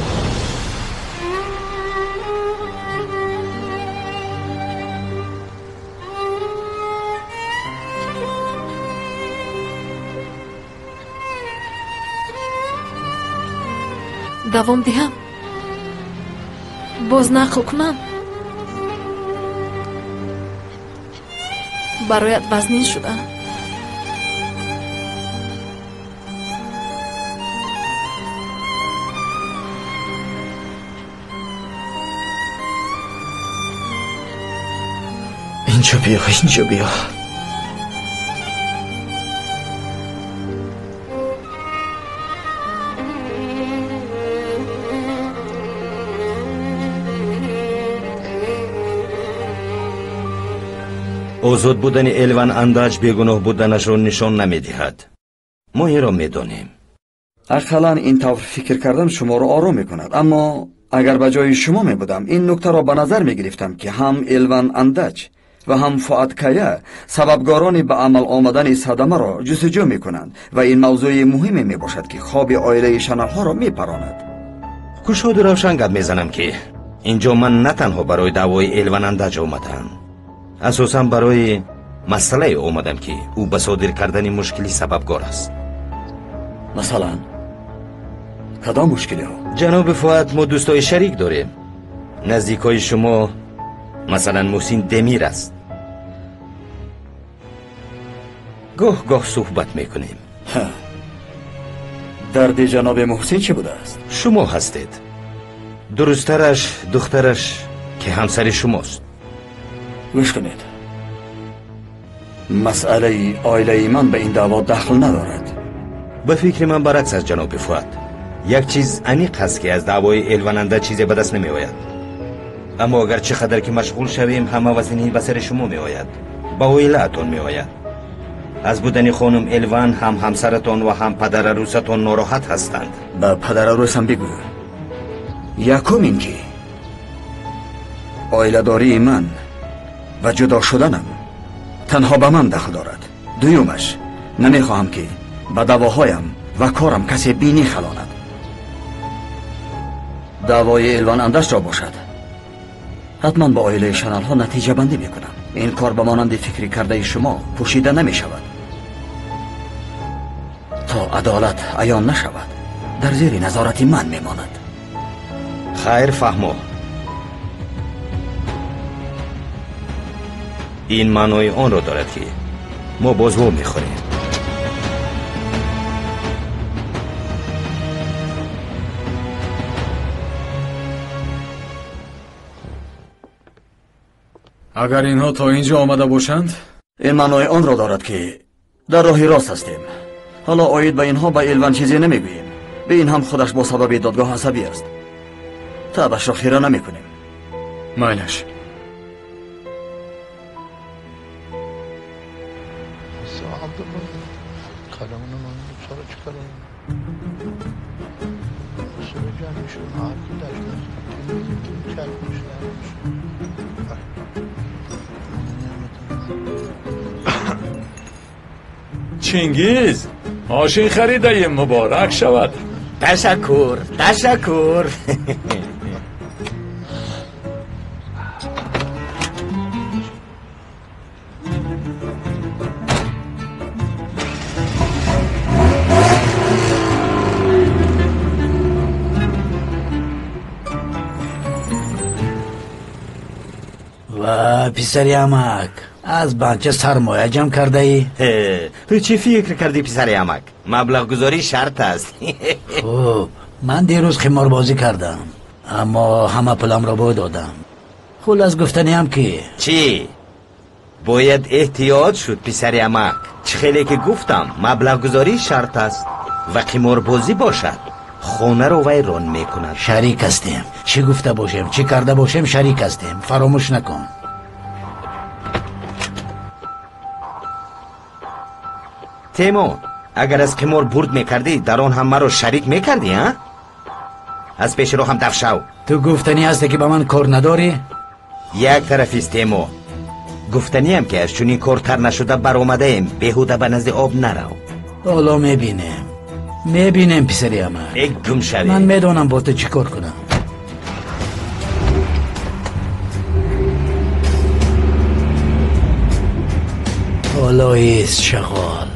Давом диҳам? Боз нақл кунам? Бароят вазнин шуда. Инҷо биё, инҷо биё. Озод будани Элван Андаҷ бегуноҳ буданашро нишон намедиҳад. Мо инро медонем. Ақаллан ин тавр фикр кардан шуморо ором мекунад. Аммо агар ба ҷои шумо мебудам, ин нуктаро ба назар мегирифтам, ки ҳам Элван Андаҷ ва ҳам Фуад Кая сабабгорони ба амал омадани садамаро ҷустуҷӯ мекунанд ва ин мавзӯи муҳиме мебошад, ки хоби оилаи Шаналҳоро мепаронад. Кушоду равшан гап мезанам, ки инҷо ман на танҳо барои даъвои Элван Андаҷ омадаам. Асосан барои масъалае омадам, ки ӯ ба содир кардани мушкилӣ сабабгор аст. Масалан, кадом мушкилиҳо? Ҷаноби Фуат, мо дӯстои шарик дорем. Наздикҳои шумо, масалан, Муҳсин Демир аст. Гоҳ-гоҳ суҳбат мекунем. Дарди ҷаноби Муҳсин чӣ будааст? Шумо ҳастед. Дурусттараш духтараш, ки ҳамсари шумост. Гӯш кунед, масъалаи оилаи ман ба ин даъво дахл надорад. Ба фикри ман баръакс аст, ҷаноби Фуат. Як чиз аниқ ҳаст, ки аз даъвои Элвананда чизе ба даст намеояд. Аммо агар чӣ қадар ки машғул шавем, ҳама вазнинӣ ба сари шумо меояд, ба оилаатон меояд. Аз будани хонум Элван ҳам ҳамсаратон ва ҳам падарарӯсатон нороҳат ҳастанд. Ба падарарӯсам бигӯ, якум ин ки оиладории ман ва ҷудо шуданам танҳо ба ман дахл дорад. Дуюмаш, намехоҳам ки ба даъвоҳоям ва корам касе бинӣ халонад. Даъвои Элван Андашро бошад, ҳатман ба оилаи Шаналҳо натиҷабандӣ мекунам. Ин кор ба монанди фикри кардаи шумо пӯшида намешавад. То адолат аён нашавад, дар зери назорати ман мемонад. Хайр, фаҳмо. Ин маънои онро дорад, ки мо боз во мехӯрем. Агар инҳо то ин ҷо омада бошанд, ин маънои онро дорад, ки дар роҳи рост ҳастем. Ҳоло оид ба инҳо ба Элван чизе намегӯем. Бе ин ҳам худаш бо сабаби додгоҳ асабӣ аст. Табашро хира намекунем. Майлаш. Чингиз, мошин харидаем, муборак шавад. Ташаккур, ташаккур. Ва писари амак, аз банча сармоя ҷамъ кардаӣ? Ту чӣ фикр кардӣ, писари амак? Маблағгузорӣ шарт аст. Хуб, ман дирӯз қиморбозӣ кардам, аммо ҳама пуламро бой додам. Хулас, гуфтаниам ки чӣ? Бояд эҳтиёт шуд, писари амак. Чӣ хеле ки гуфтам, маблағгузорӣ шарт аст ва қиморбозӣ бошад, хонаро вайрон мекунад. Шарик ҳастем. Чӣ гуфта бошем, чӣ карда бошем, шарик ҳастем. Фаромӯш накун. Темо, агар аз қимор бурд мекардӣ, дар он ҳам маро шарик мекардӣ, а? Аз пеши роҳам даф шав. Ту гуфтанӣ ҳасте, ки ба ман кор надорӣ? Як тарафист, Темо. Гуфтаниам, ки аз чунин кор тар нашуда баромадаем, беҳуда ба назди об нарав. Ҳоло мебинем. Мебинем, писари амак. Э, гум шавӣ. Ман медонам бо ту чӣ кор кунам. Ҳоло ист, шағол.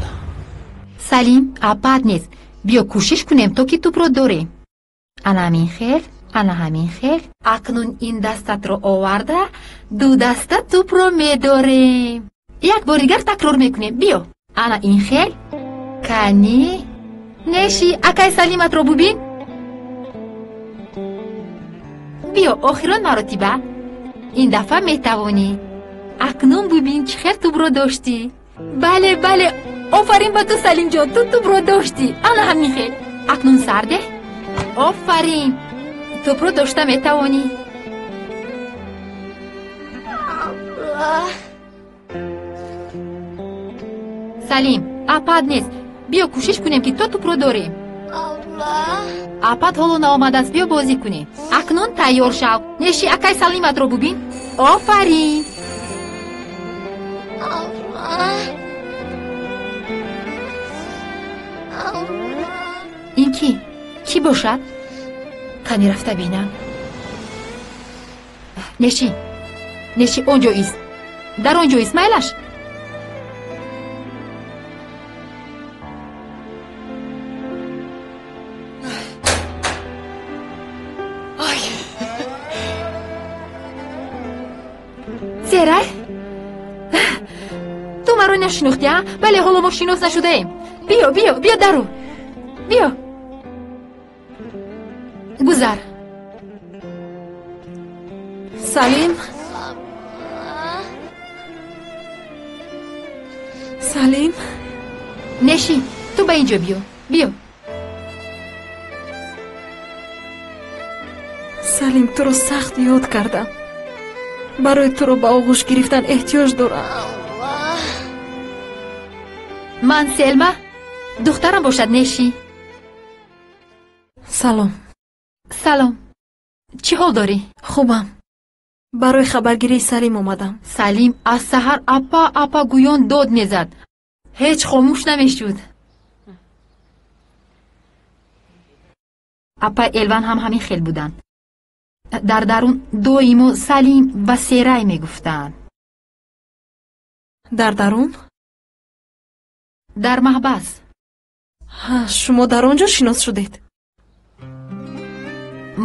Салим, апад нест. Биё кӯшиш кунем, то ки тӯпро дорем. Ана ҳамин хел, ана ҳамин хел. Акнун ин дастатро оварда, ду даста тӯпро медорем. Як бор дигар такрор мекунем. Биё. Ана ин хел. Кани. Неши, акай Салиматро бубин. Биё, охирон маротиба. Ин дафъа метавонӣ. Акнун бубин, чӣ хел тӯбро доштӣ. Бале, бале, офарин ба ту, Салимҷон, ту тӯбро доштӣ. Ана ҳамин хел. Акнун сар деҳ. Офарин, тӯбро дошта метавонӣ. Салим, апад нест. Биё кӯшиш кунем, ки то тӯбро дорем. Апад ҳоло наомадааст, биё бозӣ кунем. Акнун тайёр шав. Неши, акай Салиматро бубин. Офарин. Ин кӣ? Кӣ бошад? Кани рафта бинам. Неши, неши, он ҷо ист. Дар он ҷо Исмаилаш. Серай, ту маро нашинохтӣ, а? Бале, ҳоло мо шинос нашудаем. Биё, биё, биё дару. Биё. Гузар. Салим. Салим. Неши, ту ба инҷо биё. Биё. Салим, туро сахт ёд кардам. Барои туро ба оғӯш гирифтан эҳтиёҷ дорам. Ман Селма, духтарам бошад Неши. Салом. Салом. Чӣ ҳол дорӣ? Хубам. Барои хабаргирии Салим омадам. Салим аз саҳар апа апа гӯён дод мезад. Ҳеҷ хомӯш намешуд. Апа Элван ҳам ҳамин хел буданд. Дар дарун доимо Салим ва Серай мегуфтанд. Дар дарун? Дар маҳбас. Шумо дар он ҷо шинос шудед?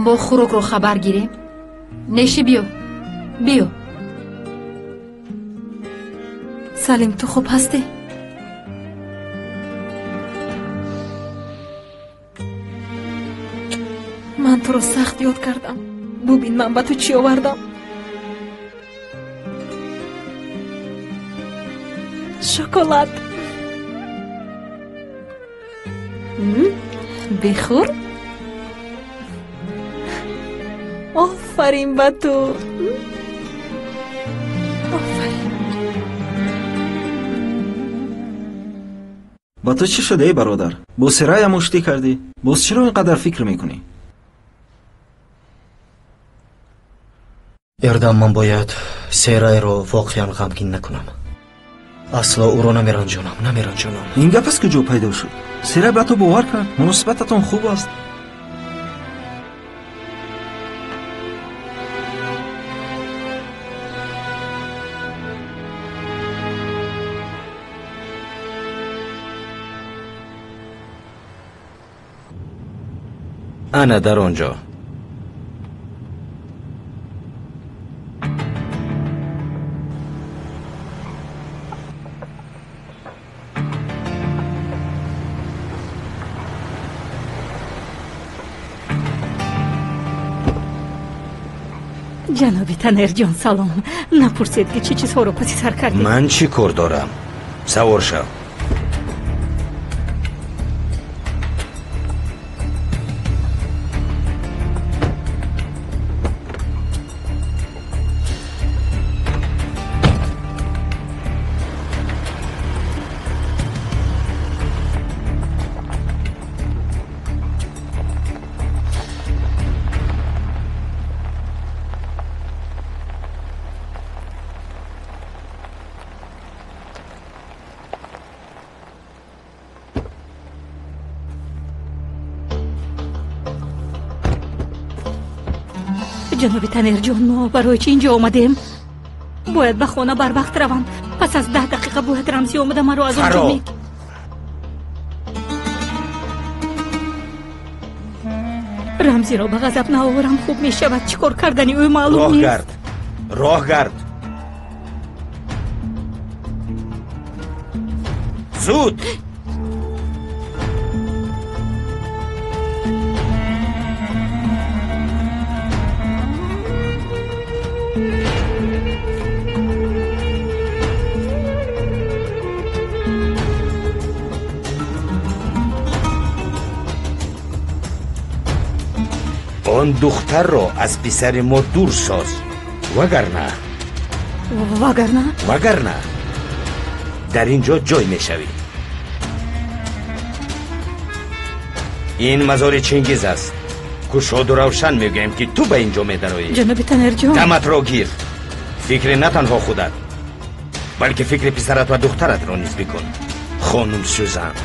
Мо хӯрокро хабар гирем. Неши, биё. Биё. Салим, ту хуб ҳастӣ? Ман туро сахт ёд кардам. Бубин, ман ба ту чӣ овардам. Шоколад. Бихӯр. Офарин ба ту. Офарин. Ба ту чӣ шуда, эй бародар? Бо Серая муштӣ кардӣ? Боз чаро ин қадар фикр мекунӣ? Эрдам, ман бояд Серайро воқеан ғамгин накунам. Асло ӯро намеранҷонам, намеранҷонам. Ин гап аз куҷо пайдо шуд? Серай ба ту бовар кард, муносибататон хуб аст. Ана дар он ҷо. Ҷаноби Танерҷон, салом. Напурсед, ки чӣ чизҳоро паси сар кардед. Ман чӣ кор дорам? Савор шав. Ҷаноби Танерҷон, мо барои чӣ инҷо омадем? Бояд ба хона барвақт равам. Пас аз 10 дақиқа бояд Рамзӣ омада маро аз он ҷо мек. Рамзиро ба ғазаб наоварам хуб мешавад. Чӣ кор кардани ӯ маълум нест. Роҳ гард, роҳ гард, зуд. Он духтарро аз писари мо дур соз, вагарна вагарна дар ин ҷо ҷой мешавӣ. Ин мазори Чингиз аст. Кушоду равшан мегӯем, ки ту ба ин ҷо медароӣ. Ҷаноби Танерҷон, даматро гир. Фикри на танҳо худат, балки фикри писарат ва духтаратро низ бикун, хонум Сюзан.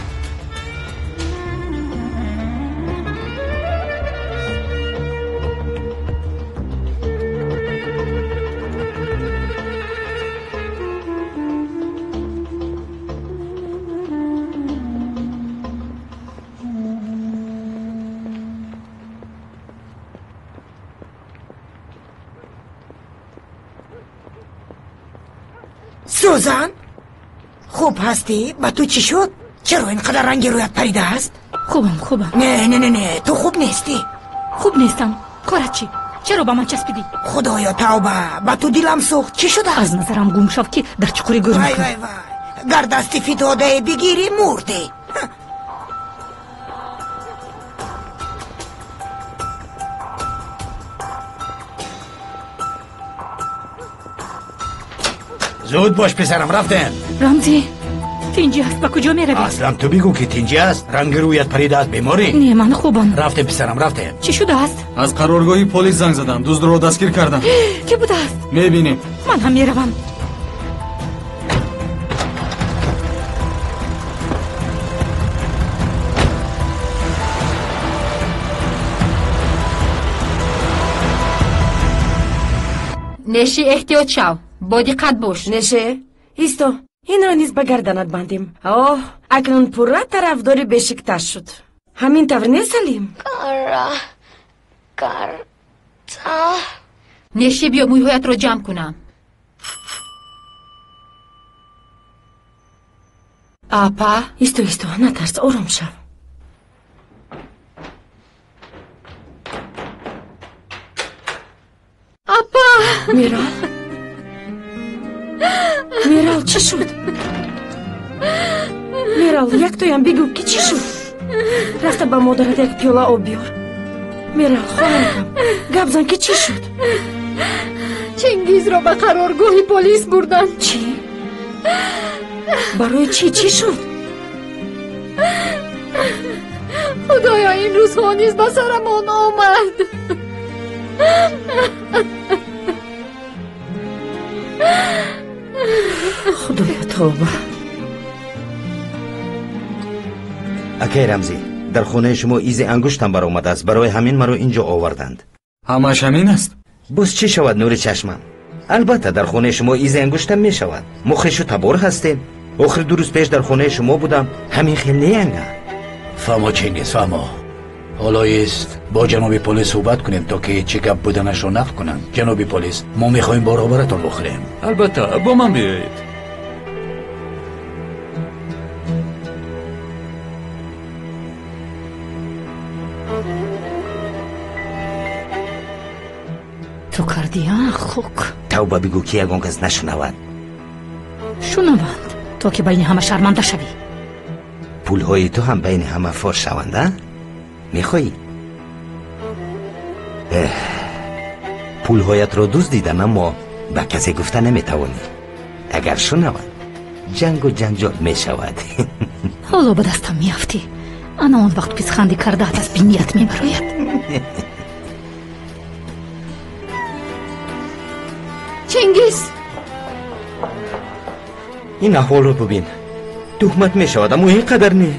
Сӯзан, хуб ҳастӣ? Ба ту чӣ шуд? Чаро ин қадар ранги рӯят парида аст? Хубам, хубам. Не, не, не, не, ту хуб нестӣ. Хуб нестам. Корат чӣ? Чаро ба ман часпидӣ? Худоё, тавба, ба ту дилам сӯхт. Чӣ шудааст? Аз назарам гум шав, ки дар чуқури гӯр вай вай вай, гар дасти фитодае бигирӣ, мурдӣ. Зуд бош, писарам, рафтем. Рамзӣ, тинҷӣ аст? Ба куҷо меравӣ? Аслан ту бигӯ, ки тинҷӣ аст. Ранги рӯят парида аст, беморӣ? Не, ман хубам. Рафтем, писарам, рафтем. Чӣ шудааст? Аз қароргоҳи полис занг задам, дуздро дастгир кардам. Кӣ будааст? Мебинем. Ман ҳам меравам. Неши, эҳтиёт шав, бо диққат бош. Неше, исто, инро низ ба гарданат бандем. Оҳ, акнун пурра тарафдори Бешикташ шуд. Ҳамин тавр не, Салим? Неши, биё мӯйҳоятро ҷамъ кунам. Апа. Исто, исто, натарс, ором шав. Апа. Мерал, Мерал, чӣ шуд? Мерал, яктоям бигӯ, ки чӣ шуд? Рафта ба модарат як пиёла об биёр. Мерал, хоҳаракам, гап зан, ки чӣ шуд? Чингизро ба қароргоҳи полис бурданд. Чӣ? Барои чӣ? Чӣ шуд? Худоё, ин рӯзҳо низ ба сарамон омад. Худоё, тавба. Акай Рамзӣ, дар хонаи шумо изи ангуштам баромадааст, барои ҳамин маро ин ҷо оварданд. Ҳамааш ҳамин аст? Боз чӣ шавад, нури чашмам? Албатта, дар хонаи шумо изи ангуштам мешавад. Мо хешу табор ҳастем. Охир 2 рӯз пеш дар хонаи шумо будам. Ҳамин хел неянга? Фаҳмо, Чингиз, фаҳмо. Ҳоло ист бо ҷаноби полис суҳбат кунем, то ки чӣ гап буданашро нақл кунанд. Ҷаноби полис, мо мехоҳем бо роҳбаратон вохӯрем. Албатта, бо ман биёед. Ту кардӣ, а, хук? Тавба, бигӯ, ки ягон кас нашунавад. Шунаванд, то ки байни ҳама шарманда шавӣ. Пулҳои ту ҳам байни ҳама фош шаванд, а? Мехоҳӣ? Пулҳоятро дуздидан, аммо ба касе гуфта наметавонӣ. Агар шунавад, ҷангу ҷанҷол мешавад. Ҳоло ба дастам меафтӣ. Ана он вақт писханди кардаат аз биният мебарояд. Чингиз! Ин аҳволро бубин. Туҳмат мешавад, аммо ин қадар не.